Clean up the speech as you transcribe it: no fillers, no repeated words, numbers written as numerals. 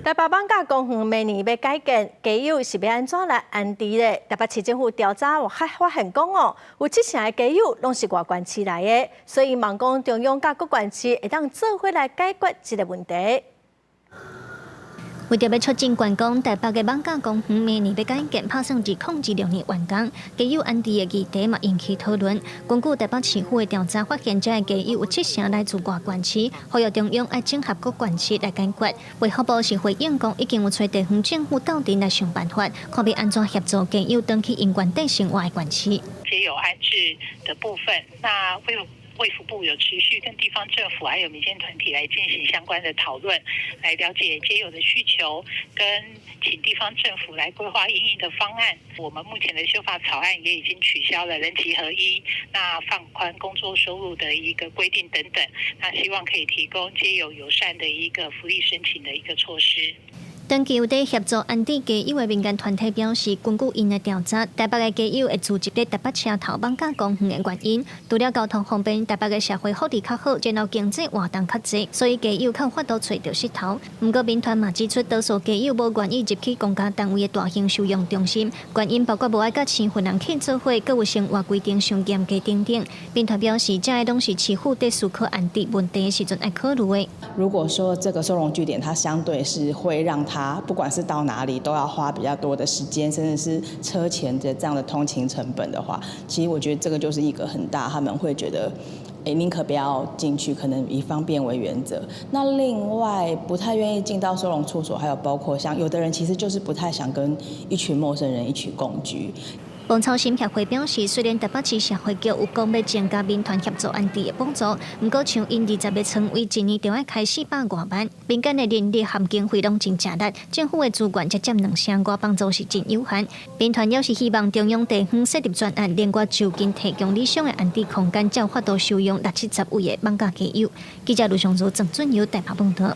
台北艋舺公園明年欲改建，街友是欲按怎來安置咧？台北市政府調查有發現講哦，有七成的街友攏是外縣市來的，所以望講中央佮各縣市會當做伙來解決這个問題。為著欲促進觀光，台北的艋舺公園明年欲改建，拍算2026年完工。街友安置的議題嘛引起討論。根據台北市府的調查發現，這个街友有七成來自外縣市，呼籲中央愛整合各縣市來解決。衛福部是回應講，已經有揣地方政府鬥陣來想辦法，看欲按怎協助街友轉去𪜶原底生活的縣市。街友安置的部分，那衛福部有持續跟地方政府還有民間團體來進行相關的討論，來了解街友的需求，跟請地方政府來規劃因應的方案。我們目前的修法草案也已經取消了人籍合一，那放寬工作收入的一個規定等等，那希望可以提供街友友善的一個福利申請的一個措施。長期有佇協助安置街友的民間團體表示，根據𪜶的調查，台北的街友會聚集佇台北車頭艋舺公園的原因，除了交通方便，台北的社會福利較好，然後經濟活動較濟，所以街友較有法度揣著穡頭。毋過民團嘛指出，多數街友無願意入去公家單位的大型收容中心，原因包括無愛佮生份人去做伙，閣有生活規定傷嚴格等等。民團表示，這个攏是市府佇思考安置問題的時陣愛考慮的。如果說這個收容據點，它相對是會讓他不管是到哪裡都要花比較多的時間，甚至是車錢的這樣的通勤成本的話，其實我覺得這個就是一個很大，他們會覺得，誒，寧可不要進去，可能以方便為原則。那另外不太願意進到收容處所，還有包括像有的人其實就是不太想跟一群陌生人一起共居。芳草心協會表示，雖然台北市社會局有講欲增加民團協助安置的補助，毋過像𪜶20個床位，一年就愛開400外萬，民間的人力和經費攏真吃力，政府的資源才佔兩成外，幫助是真有限。民團也是希望中央地方設立專案，另外就近提供理想的安置空間，才有法度收容六七十位的艋舺街友。記者盧尚如、鄭俊友台北報道。